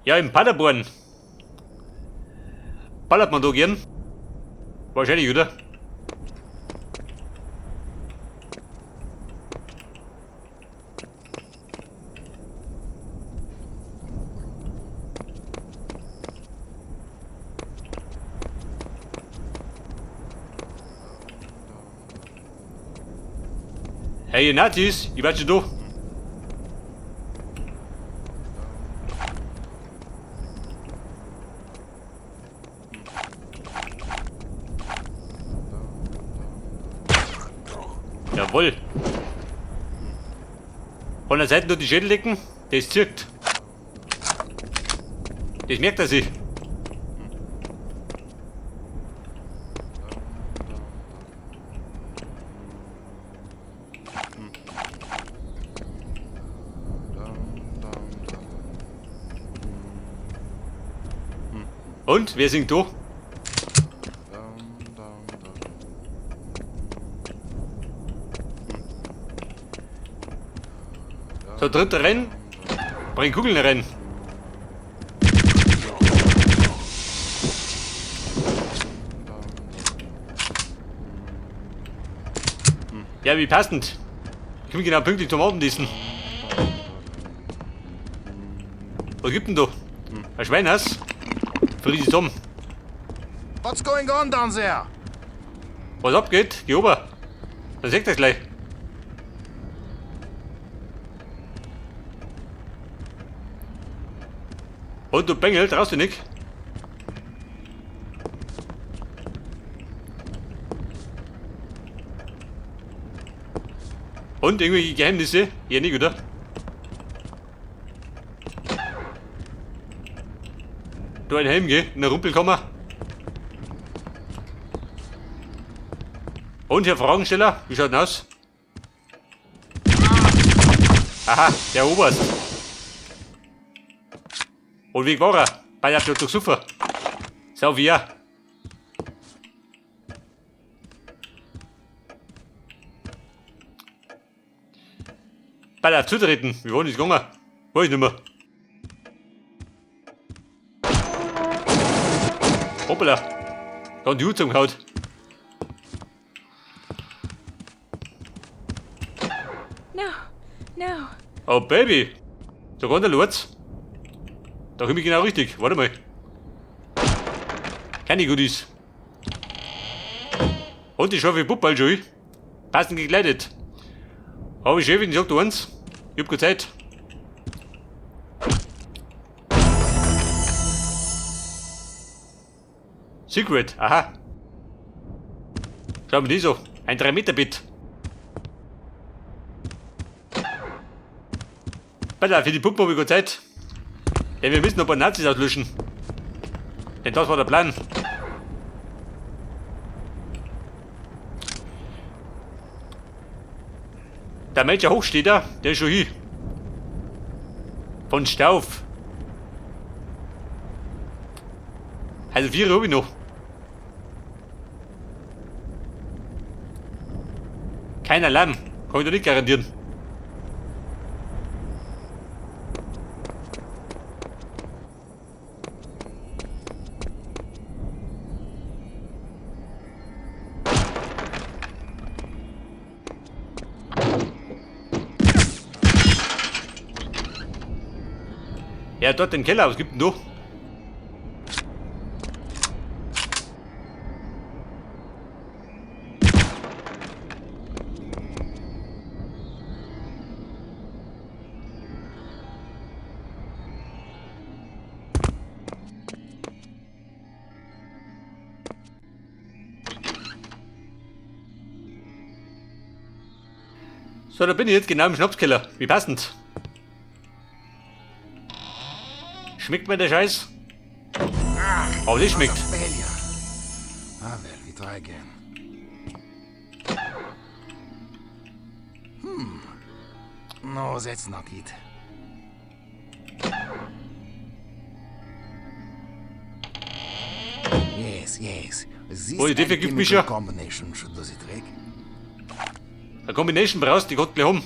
Ja, in Paderborn. Ballert man da gern? Wahrscheinlich, oder? Hey, ihr Nazis, ihr wart schon da. Jawohl. Von der Seite nur die Schädel lecken, das zirkt. Das merkt er sich. Und, wer singt da? So, dritte Rennen. Bring Kugeln rein. Ja, wie passend. Ich komme genau pünktlich zum Abendessen. Was gibt denn da? Ein Schweinhass? Friss zusammen. What's going on down there? Was abgeht? Geh ober. Dann seht ihr gleich. Und du Bengel, traust du nicht? Und irgendwelche Geheimnisse? Ja, nicht, oder? Du ein Helm, gell? In der Rumpelkammer. Und Herr Fragensteller, wie schaut denn aus? Aha, der Oberst. Und wie war er? Bei der Durchsucher. Sau wie er. Bei der Zutreten, wie war denn das gegangen? Weiß ich nicht mehr. Hoppala. Da haben die Hut zusammengehauen. No, no. Oh Baby. Da kommt der Lurz. Da komme ich genau richtig. Warte mal. Keine Goodies. Und die scharfe Puppe schon. Passend gekleidet. Aber Chefin sagt eins. Ich hab keine Zeit. Secret, aha. Schau mal die so. Ein 3-Meter-Bett. Pass auf, für die Puppen habe ich keine Zeit. Denn wir müssen noch ein paar Nazis auslöschen. Denn das war der Plan. Der Major Hochstetter, der ist schon hier. Von Stauf. Also 4 hab ich noch. Kein Alarm, kann ich dir nicht garantieren. Ja, dort im Keller, was gibt denn da? So, da bin ich jetzt genau im Schnapskeller. Wie passend. Schmeckt mir der Scheiß? Aber das schmeckt. Ah, well, we try again. No, that's not it. Yes, yes. This Oh, die Diffe gibt mich alchemical ja. combination should do the trick. Eine Combination brauchst du, die kannst du gleich haben.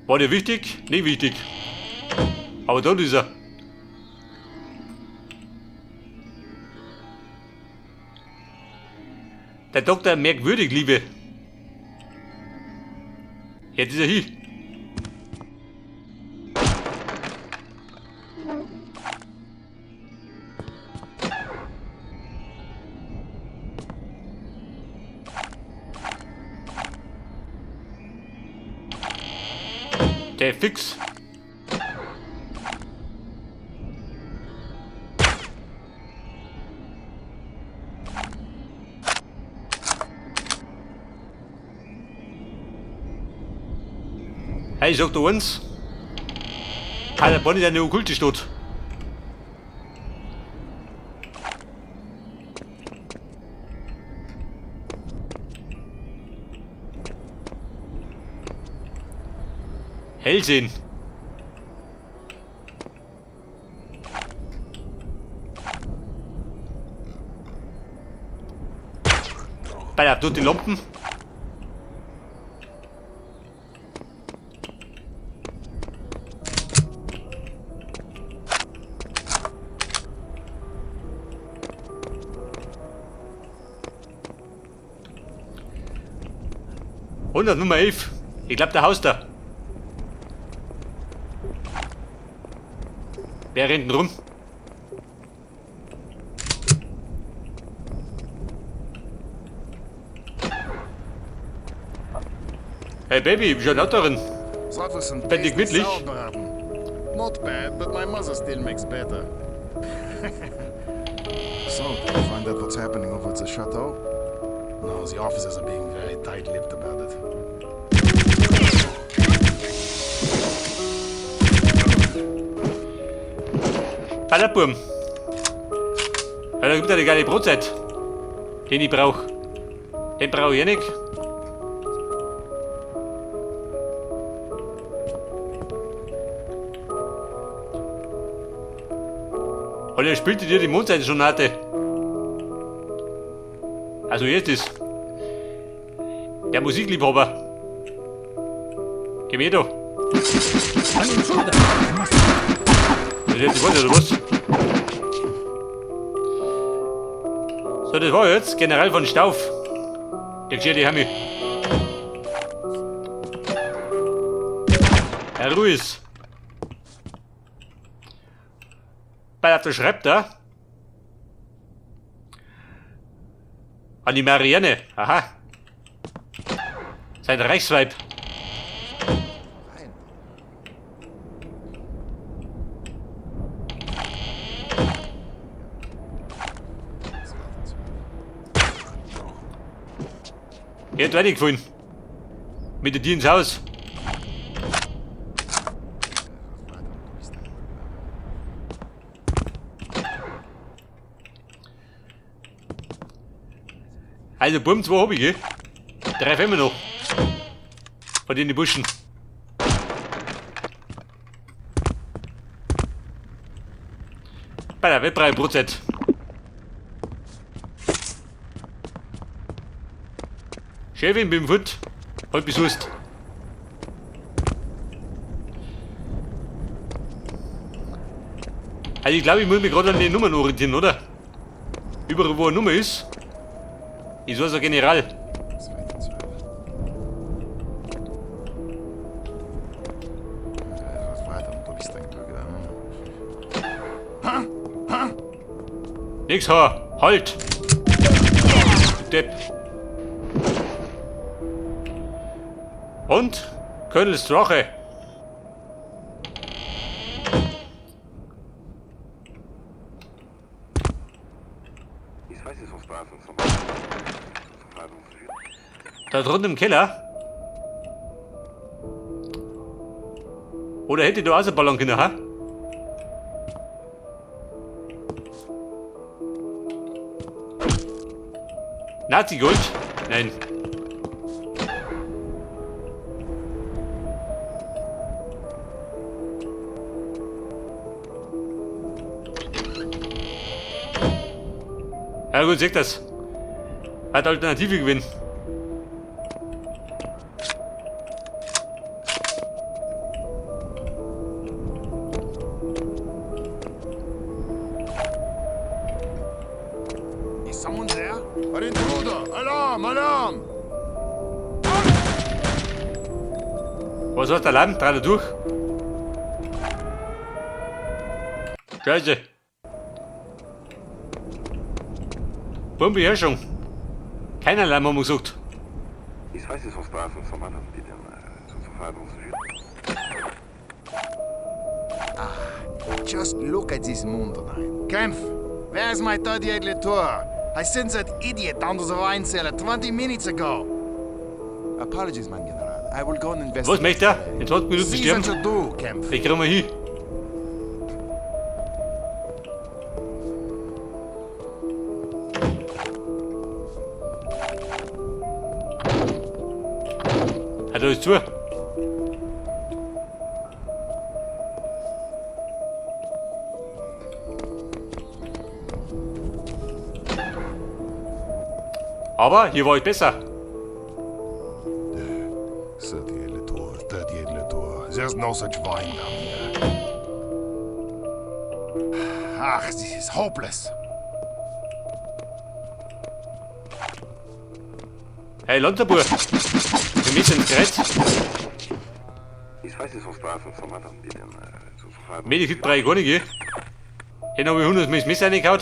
War der wichtig? Nicht wichtig. Aber dort ist er. Der Doktor merkwürdig, Liebe. Jetzt ist er hier. Der fix. Hey, ich sag dir eins. Paderborn ist eine okkulte Stadt. Hellsehen. Bei der tut die Lampen. Und Nummer 11. Ich glaube, der Haus da. Wer rennt denn rum? Hey Baby, wie schaut aus darin? That Bin ich was some gemütlich? tasty Sauerbraten. Not bad, but my mother still makes better. So, did you find out what's happening over at the chateau? No, the officers are being very tight-lipped about it. Ballerburm. Ja, da gibt eine geile Brotzeit. Den ich brauch. Den brauch ich eh nicht. Und er spielte dir die Mondseitensonate. Also jetzt ist. Der Musikliebhaber. Geh mir da. Das ist jetzt die Worte, oder was? So, das war jetzt General von Stauf. Der geschirrte Hermi. Herr Ruiz. Bei der schreibt er. An die Marianne. Aha. Sein Reichsweib. Nein. Er hat weitergefallen. Mit der Tür ins Haus. Also Buben, zwei hab ich, gell? Drei fehlen mir noch. Von den Buschen. Bei der Wettbrei Brotzeit. Chefin, bin fort. Halt besuchst. Also ich glaube, ich muss mich gerade an den Nummern orientieren, oder? Überall, wo eine Nummer ist, ist also General. Nix, ha! Halt! Du Depp! Und? Colonel Strache! Da drunten im Keller? Oder hätte ich da auch so ballern können, ha? Nazi-Gold? Nein. Ja gut, seht das. Hat Alternative gewinnen. An intruder! Alarm! Alarm! Was war der Alarm? Dreh da durch. Scheiße. Bombeherrschung. Kein Alarm haben wir gesagt. Just look at this moon tonight. Kempf, where's my 38 Latour? I sent that idiot down to the wine cellar 20 minutes ago. Apologies, mein General. I will go and investigate. Was möchte er? In 20 Minuten See sterben? what you do, Kempf. Ich krieg mal hin. Hat alles zu. Aber hier war ich besser. 38 Latour, 38 Latour. There's no such wine down here. Ach, this is hopeless. Hey, Lanzerbur. Wir müssen ins Kreuz. Medikit brauche ich gar nicht, gell? Hier habe ich 100 Messer reingehauen.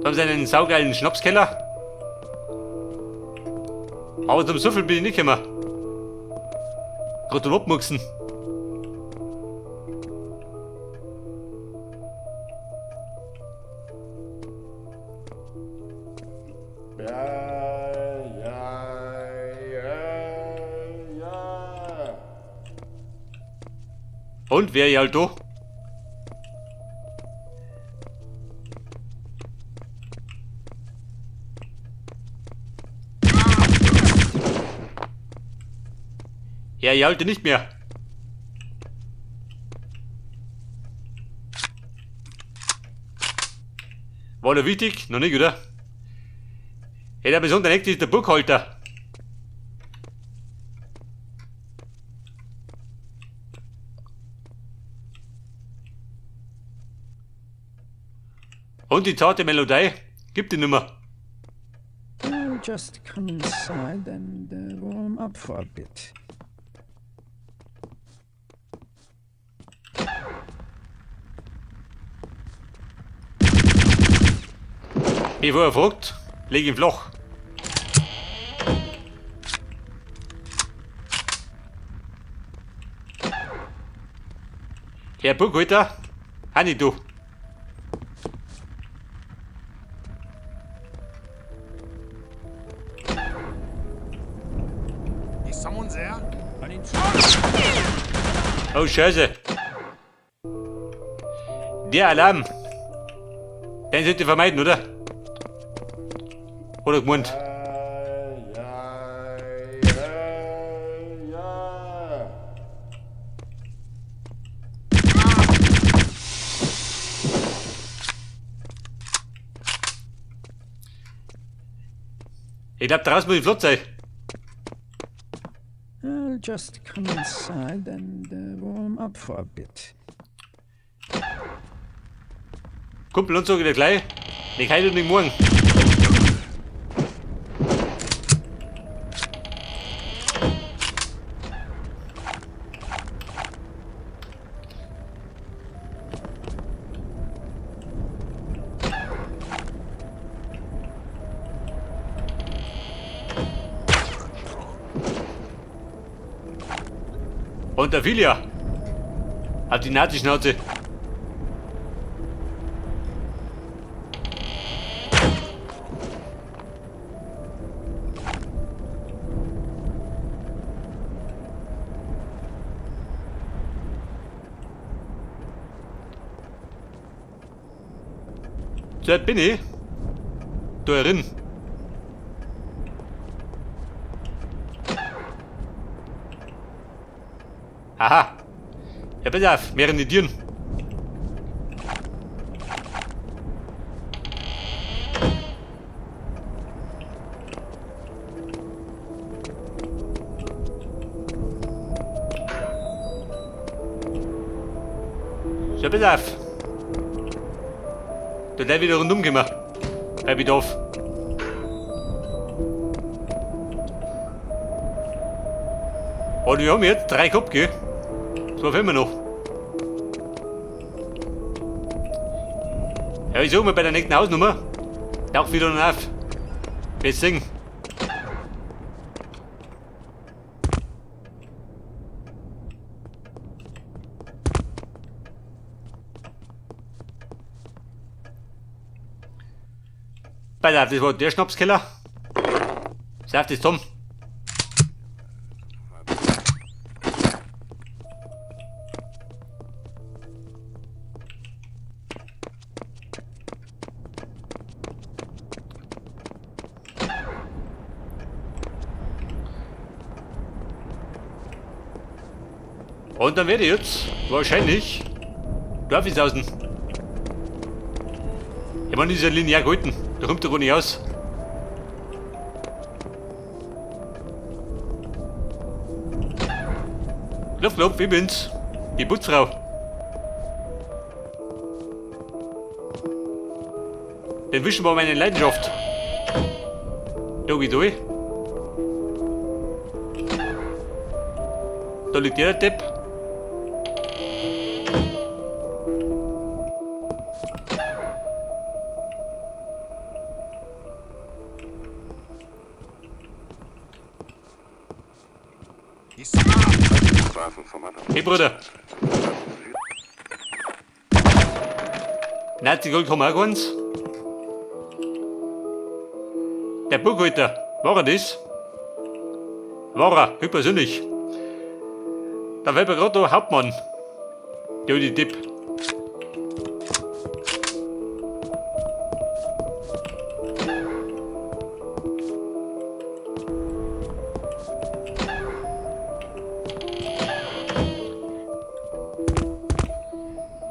Da haben sie einen saugeilen Schnapskeller. Aber zum Suffel bin ich nicht gekommen. Gerade zum Abmuchsen. Und wer halt da? Ja, jaulte nicht mehr. War noch wichtig? Noch nicht, oder? Hey, der besondere Eck ist der Buchhalter. Und die zarte Melodie gibt die Nummer. I'll just come inside and warm up for a bit. Bevor er fragt, leg ihn flach. Herr Buchhalter, Hanni du. Is someone there? Oh Scheiße. Der Alarm. Den sollte ich vermeiden, oder? Oder gemeint. Ich glaub, draußen muss ich flott sein. I'll just come inside and warm up for a bit. Kumpel und so wieder gleich. Nicht heute und nicht morgen. Und der Filia hat die Nazi-Schnauze. So bin ich. Da drin. Aha. Ja, pass auf, mehrere Türen. So, pass auf. Da gleich wieder rundum gehen wir. Bei Bedarf. Und wir haben jetzt 3 gehabt, gell? 2 fehlen wir noch. Ja, ich sag mal bei der nächsten Hausnummer. Taucht wieder noch auf. Wir singen. Pass auf, das war der Schnapskeller. Sauf das zusammen. Und dann werde ich jetzt wahrscheinlich Dorfishausen. Ich meine, das ist ja linear gehalten. Da kommt der gar nicht aus. Klopf, klopf, ich bin's. Die Putzfrau. Den Wischen war meine Leidenschaft. Da geh ich durch. Da liegt der Depp. Hey Bruder. Nazi Gold haben wir auch ganz. Der Buchhalter, war er das? War er, höchstpersönlich. Da war gerade der Hauptmann. Der die Tipp.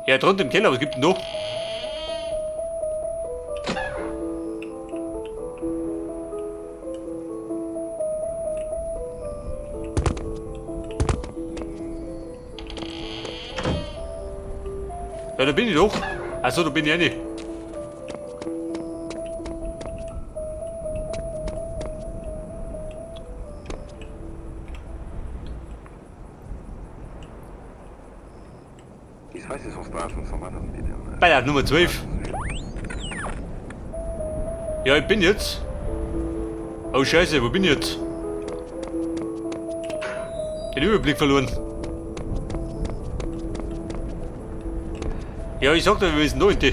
Ja, drunter im Keller, was gibt denn da? Ja, da bin ich doch. Achso, da bin ich auch nicht. Bei der Nummer 12. Ja, ich bin jetzt. Oh Scheiße, wo bin ich jetzt? Den Überblick verloren. Ja, ich sag dir, wir müssen da in die.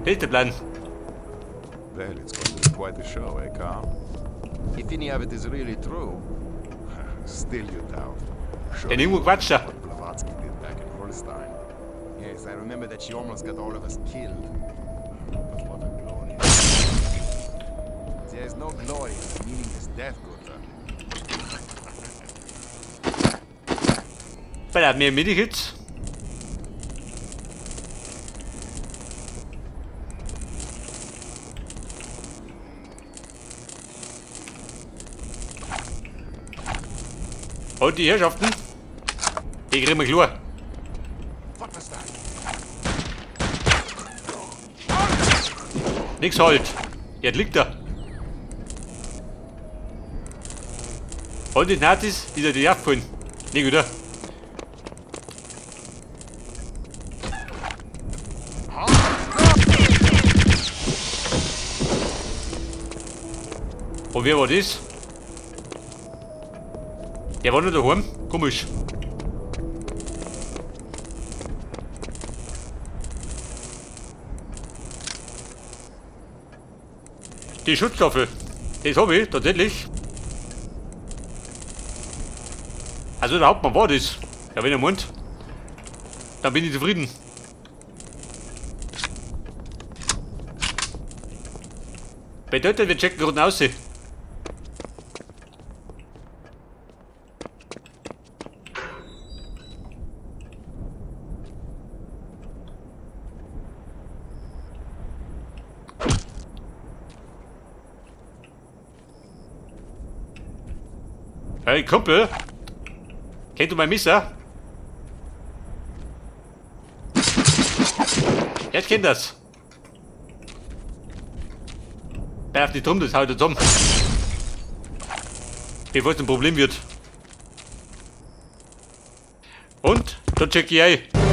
Das ist der Plan. Well, it's going to be quite a show, eh, Carl? If any of it is really true, still you doubt. Sure. Den irgendwo quatscht er. What Blavatsky did back in Holstein. Yes, I remember that she almost got all of us killed. But what a glory. There is no glory in a meaningless death, Gunther. Bei der mehr Medikits. Und die Herrschaften, die kriegen wir klar. Nix halt. Jetzt liegt er. Und die Nazis, die da die abholen. Nicht wieder. Und wer war das? Der war nur daheim. Komisch. Die Schutzstaffel. Das hab ich tatsächlich. Also der Hauptmann war das. Ja, wenn er meint, dann bin ich zufrieden. Bedeutet, wir checken gerade raus. Hey Kumpel, kennt du mein Messer? Jetzt kennt das. Darf nicht drum, das haut er zusammen. Bevor es ein Problem wird. Und, da check ich ein.